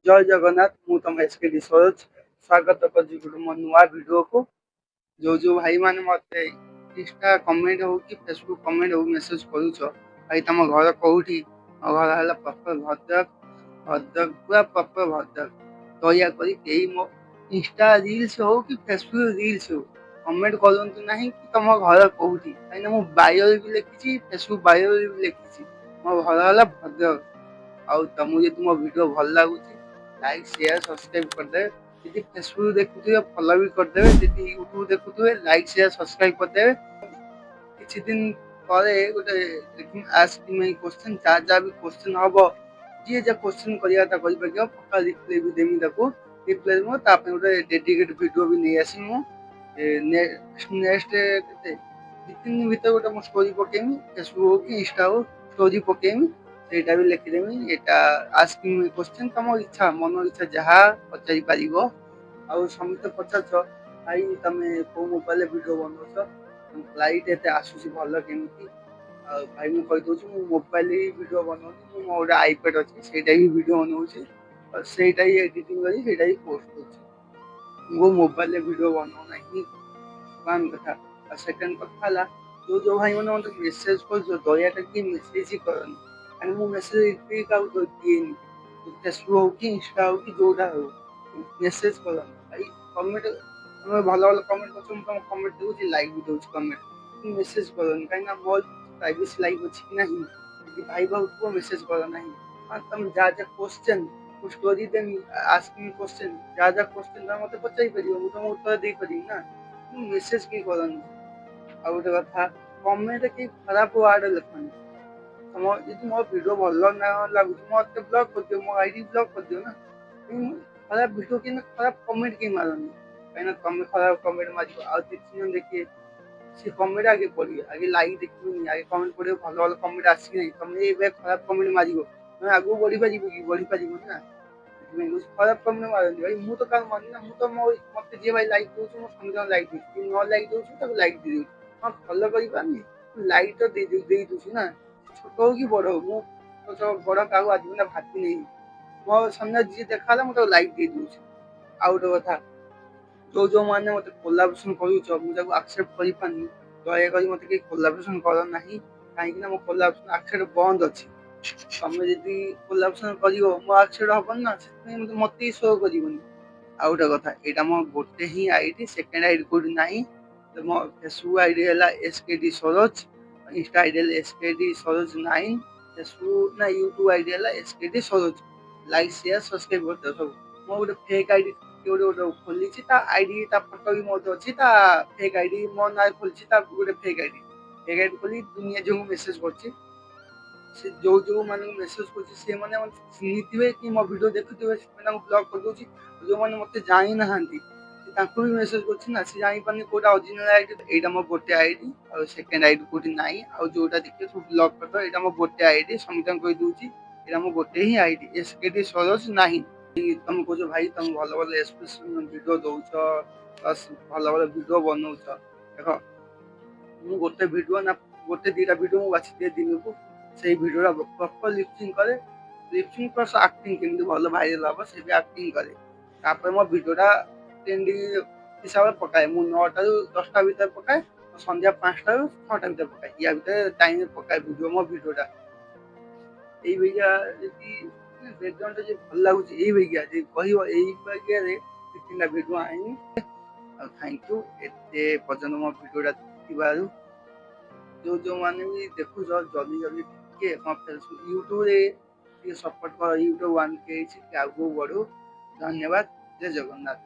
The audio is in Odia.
ଜୟ ଜଗନ୍ନାଥ। ମୁଁ ତମ ଏସ୍ କେ ଡି ସରୋଜ, ସ୍ୱାଗତ କରୁଛି ଗୋଟେ ମୋ ନୂଆ ଭିଡ଼ିଓକୁ। ଯୋଉ ଯୋଉ ଭାଇମାନେ ମତେ ଇନଷ୍ଟା କମେଣ୍ଟ ହଉ କି ଫେସବୁକ୍ କମେଣ୍ଟ ହଉ, ମେସେଜ କରୁଛ, ଭାଇ ତମ ଘର କୋଉଠି? ମୋ ଘର ହେଲା ପ୍ରପର ଭଦ୍ରକ। ଭଦ୍ରକ, ପୁରା ପ୍ରପର ଭଦ୍ରକ। ଦୟାକରି କେହି ମୋ ଇନଷ୍ଟା ରିଲ୍ସ ହଉ କି ଫେସବୁକ୍ ରିଲ୍ସ ହଉ, କମେଣ୍ଟ କରନ୍ତୁ ନାହିଁ କି ତମ ଘର କୋଉଠି। କାହିଁକିନା ମୁଁ ବାୟୋରେ ବି ଲେଖିଛି, ଫେସବୁକ୍ ବାୟୋରେ ବି ଲେଖିଛି, ମୋ ଘର ହେଲା ଭଦ୍ରକ। ଆଉ ତମକୁ ଯଦି ମୋ ଭିଡ଼ିଓ ଭଲ ଲାଗୁଛି, ଲାଇକ୍, ସେୟାର, ସବସ୍କ୍ରାଇବ୍ କରିଦେବେ। ଯଦି ଫେସବୁକ୍ ଦେଖୁଥିବେ, ଫଲୋ ବି କରିଦେବେ। ଯଦି ୟୁଟ୍ୟୁବ ଦେଖୁଥିବେ, ଲାଇକ୍, ସେୟାର, ସବସ୍କ୍ରାଇବ୍ କରିଦେବେ। କିଛି ଦିନ ପରେ ଗୋଟେ ଆସ୍କ ମି କ୍ୱେଶ୍ଚନ୍, ଯାହା ଯାହା ବି କ୍ୱେଶ୍ଚନ୍ ହବ, ଯିଏ ଯାହା କ୍ୱେଶ୍ଚନ୍ କରିବା କଥା କରିପାରିବ, ପକ୍କା ରିପ୍ଲାଏ ବି ଦେମି ତାକୁ। ରିପ୍ଲାଏ ମୁଁ ତା ପାଇଁ ଗୋଟେ ଡେଡିକେଟ୍ ଭିଡ଼ିଓ ବି ନେଇ ଆସିବି ମୁଁ। ନେକ୍ସଟ କେତେ 2-3 ଦିନ ଭିତରେ ଗୋଟେ ମୁଁ ଷ୍ଟୋରି ପକେଇମି, ଫେସବୁକ୍ ହଉ କି ଇନଷ୍ଟା ହଉ, ଷ୍ଟୋରି ପକେଇମି। ସେଇଟା ବି ଲେଖିଦେମି, ଏଇଟା ଆସ୍କ ମି କ୍ୱେଶ୍ଚନ୍। ତମ ଇଚ୍ଛା, ମନ ଇଚ୍ଛା ଯାହା ପଚାରି ପାରିବ। ଆଉ ସମସ୍ତେ ପଚାରୁଛ, ଭାଇ ତମେ କୋଉ ମୋବାଇଲରେ ଭିଡ଼ିଓ ବନଉଛ, ଲାଇଟ୍ ଏତେ ଆସୁଛି ଭଲ କେମିତି? ଆଉ ଭାଇ, ମୁଁ କହିଦଉଛି, ମୁଁ ମୋବାଇଲରେ ହିଁ ଭିଡ଼ିଓ ବନଉନି। ମୁଁ ମୋ ଗୋଟେ ଆଇପ୍ୟାଡ୍ ଅଛି, ସେଇଟା ହିଁ ଭିଡ଼ିଓ ବନଉଛି ଆଉ ସେଇଟା ହିଁ ଏଡିଟିଂ କରି ସେଇଟା ହିଁ ପୋଷ୍ଟ କରୁଛି। ମୁଁ ମୋବାଇଲରେ ଭିଡ଼ିଓ ବନଉନାହିଁ, ୱାନ୍ କଥା। ଆଉ ସେକେଣ୍ଡ କଥା ହେଲା, ଯୋଉ ଯୋଉ ଭାଇମାନେ ମତେ ମେସେଜ କରୁଛ, ଦୟାକରି କେହି ମେସେଜ ହିଁ କରନି। କାରଣ ମୁଁ ମେସେଜ ରିପ୍ଲାଏ କାହାକୁ ଦିଏନି। ଫେସବୁକ୍ ହଉ କି ଇନଷ୍ଟା ହଉ କି ଯୋଉଟା ହଉ, ମେସେଜ କରନି ଭାଇ। କମେଣ୍ଟ ତମେ ଭଲ ଭଲ କମେଣ୍ଟ କରୁଛ, ମୁଁ ତମ କମେଣ୍ଟ ଦେଉଛି, ଲାଇକ୍ ବି ଦଉଛି କମେଣ୍ଟ। ମେସେଜ କରନି, କାହିଁକିନା ମୋର ପ୍ରାଇଭେସି ଲାଇଫ୍ ଅଛି କି ନାହିଁ? ଯଦି ଭାଇ ଭାବୁଥିବ, ମେସେଜ କର ନାହିଁ। ହଁ, ତମେ ଯାହା ଯାହା କ୍ୱେଶ୍ଚନ୍, ମୁଁ ଷ୍ଟୋରି ଦେମି ଆସ୍କ ମି କ୍ୱେଶ୍ଚନ୍, ଯାହା ଯାହା କ୍ୱେଶ୍ଚନ୍ ତମେ ମତେ ପଚାରି ପାରିବ, ମୁଁ ତମକୁ ଉତ୍ତର ଦେଇପାରିବି ନା। ମେସେଜ କେହି କରନି। ଆଉ ଗୋଟେ କଥା, କମେଣ୍ଟ କେହି ଖରାପ ୱାର୍ଡ ଲେଖନି। ତମ ଯଦି ମୋ ଭିଡ଼ିଓ ଭଲ ନ ଲାଗୁଛି, ମତେ ବ୍ଲକ୍ କରିଦିଅ, ମୋ ଆଇଡି ବ୍ଲକ୍ କରିଦିଅ ନା। କିନ୍ତୁ ଖରାପ ଭିଡ଼ିଓ କିନ୍ତୁ ଖରାପ କମେଣ୍ଟ କେହି ମାରନି। କାହିଁକିନା ତମେ ଖରାପ କମେଣ୍ଟ ମାରିବ, ଆଉ ଦି ତିନି ଜଣ ଦେଖିବେ, ସେ କମେଣ୍ଟ ଆଗେ ପଢିବେ। ଆଗେ ଲାଇକ୍ ଦେଖିବେନି, ଆଗେ କମେଣ୍ଟ ପଢିବେ, ଭଲ ଭଲ କମେଣ୍ଟ ଆସିକି ନାହିଁ। ତମେ ଏବେ ଖରାପ କମେଣ୍ଟ ମାରିବ, ତମେ ଆଗକୁ ବଢିପାରିବ କି? ବଢିପାରିବନି ନା। ସେଥିପାଇଁ କହୁଛି, ଖରାପ କମେଣ୍ଟ ମାରନି ଭାଇ। ମୁଁ ତ କାହାକୁ ମାରୁନି ନା। ମୁଁ ତ ମୋ ମତେ ଯିଏ ଭାଇ ଲାଇକ୍ ଦଉଛି, ମୁଁ ସମସ୍ତଙ୍କୁ ଲାଇକ୍ ଦଉଛି। ଯିଏ ନ ଲାଇକ୍ ଦଉଛି, ତାକୁ ଲାଇକ୍ ଦେଇଦଉଛି। ହଁ, ଫଲୋ କରିପାରୁନି, ଲାଇକ୍ ତ ଦେଇ ଦଉଛି ନା। ଛୋଟ ହଉ କି ବଡ ହଉ, ମୁଁ ତ ବଡ କାହାକୁ ଆଜି ପର୍ଯ୍ୟନ୍ତ ଭାବିନି। ମୋ ସାମ୍ନାରେ ଯିଏ ଦେଖାହେଲା, ମୁଁ ତାକୁ ଲାଇକ୍ ଦେଇ ଦଉଛି। ଆଉ ଗୋଟେ କଥା, ଯୋଉ ଯୋଉମାନେ ମତେ କୋଲାବରେସନ କରୁଛ, ମୁଁ ତାକୁ ଆକ୍ସେପ୍ଟ କରିପାରୁନି। ଦୟାକରି ମତେ କେହି କୋଲାବରେସନ କର ନାହିଁ, କାହିଁକି ନା ମୋ କୋଲାବରେସନ ଆକ୍ସେପ୍ଟ ବନ୍ଦ ଅଛି। ତମେ ଯଦି କୋଲାବରେସନ କରିବ, ମୋ ଆକ୍ସେପ୍ଟ ହବନି ନା, ସେଥିପାଇଁ ମତେ ହିଁ ଶୋ କରିବନି। ଆଉ ଗୋଟେ କଥା, ଏଇଟା ମୋ ଗୋଟେ ହିଁ ଆଇଡି, ସେକେଣ୍ଡ ଆଇଡି କୋଉଠି ନାହିଁ। ତ ମୋ ଫେସବୁକ୍ ଆଇଡି ହେଲା S K D Saroj, Insta ID ହେଲା S K D Saroj 9, Facebook ନା ୟୁଟ୍ୟୁବ ଆଇଡି ହେଲା S K D Saroj. Like, share, subscribe କରିଦିଅ ସବୁ। ମୋ ଗୋଟେ ଫେକ୍ ଆଇଡି ଗୋଟେ ଗୋଟେ ଖୋଲିଛି, ତା ଆଇଡି, ତା ଫଟୋ ବି ମୋର ଅଛି। ତା ଫେକ୍ ଆଇଡି ମୋ ନାଁରେ ଖୋଲିଛି, ତା ଗୋଟେ ଫେକ୍ ଆଇଡି ଖୋଲି ଦୁନିଆ ଝିଅଙ୍କୁ ମେସେଜ କରୁଛି। ସେ ଯୋଉ ଯୋଉ ମାନଙ୍କୁ ମେସେଜ କରୁଛି, ସେମାନେ ମତେ ଚିହ୍ନିଥିବେ କି ମୋ ଭିଡ଼ିଓ ଦେଖୁଥିବେ, ସେଥିପାଇଁ ତାଙ୍କୁ ବ୍ଲକ୍ କରିଦଉଛି। ଯୋଉମାନେ ମତେ ଜାଣିନାହାନ୍ତି, ସେ ତାଙ୍କୁ ବି ମେସେଜ କରୁଛି ନା, ସେ ଜାଣିପାରୁନି କୋଉଟା ଅରିଜିନାଲ ଆଇଡି। ଏଇଟା ମୋ ଗୋଟେ ଆଇଡି, ଆଉ ସେକେଣ୍ଡ ଆଇଡି କୋଉଠି ନାହିଁ। ଆଉ ଯୋଉଟା ଦେଖିବେ, ସବୁ ବ୍ଲକ୍ କରିଦବ। ଏଇଟା ମୋ ଗୋଟେ ଆଇଡି, ସମସ୍ତଙ୍କୁ କହିଦଉଛି, ଏଇଟା ମୋ ଗୋଟେ ହିଁ ID, S K D Saroj 9। ତମେ କହୁଛ, ଭାଇ ତମେ ଭଲ ଭଲ ଏକ୍ସପ୍ରେସନ ଭିଡ଼ିଓ ଦଉଛ, ପ୍ଲସ୍ ଭଲ ଭଲ ଭିଡ଼ିଓ ବନଉଛ। ଦେଖ, ମୁଁ ଗୋଟେ ଭିଡ଼ିଓ ନା ଗୋଟେ ଦିଟା ଭିଡ଼ିଓ ମୁଁ ବାଛି ଦିଏ ଦିନକୁ। ସେଇ ଭିଡ଼ିଓଟା ପ୍ରପର ଲିପସିଂ କରେ, ଲିପସିଂ ପ୍ଲସ୍ ଆକ୍ଟିଂ, କେମିତି ଭଲ ଭାଇରାଲ ହବ ସେ ବି ଆକ୍ଟିଂ କରେ। ତାପରେ ମୋ ଭିଡ଼ିଓଟା ଟ୍ରେଣ୍ଡିଂ ହିସାବରେ ପକାଏ। ମୁଁ 9ଟାରୁ 10ଟା ଭିତରେ ପକାଏ, ସନ୍ଧ୍ୟା 5ଟାରୁ 6ଟା ଭିତରେ ପକାଏ। ୟା ଭିତରେ ଟାଇମରେ ପକାଏ ଭିଡ଼ିଓ। ମୋ ଭିଡ଼ିଓଟା ଏଇ ଭଳିଆ ଯଦି ବ୍ୟାକଗ୍ରାଉଣ୍ଡ ଯଦି ଭଲ ଲାଗୁଛି, ଏଇ ଭଳିଆ ଯଦି କହିବ, ଏଇ ବାଗିଆରେ ଦି ତିନିଟା ଭିଡ଼ିଓ ଆଣିବି। ଆଉ thank you ଏତେ ପର୍ଯ୍ୟନ୍ତ ମୋ ଭିଡ଼ିଓଟା ଦେଖିଥିବାରୁ। ଯୋଉ ଯୋଉମାନେ ବି ଦେଖୁଛ, ଜଲ୍ଦି ଜଲ୍ଦି ଟିକେ ମୋ ଫେସବୁକ୍, ୟୁଟ୍ୟୁବରେ ଟିକେ ସପୋର୍ଟ କର। ୟୁଟ୍ୟୁବ 1K ହେଇଛି, ଟିକେ ଆଗକୁ ବଢୁ। ଧନ୍ୟବାଦ, ଜୟ ଜଗନ୍ନାଥ।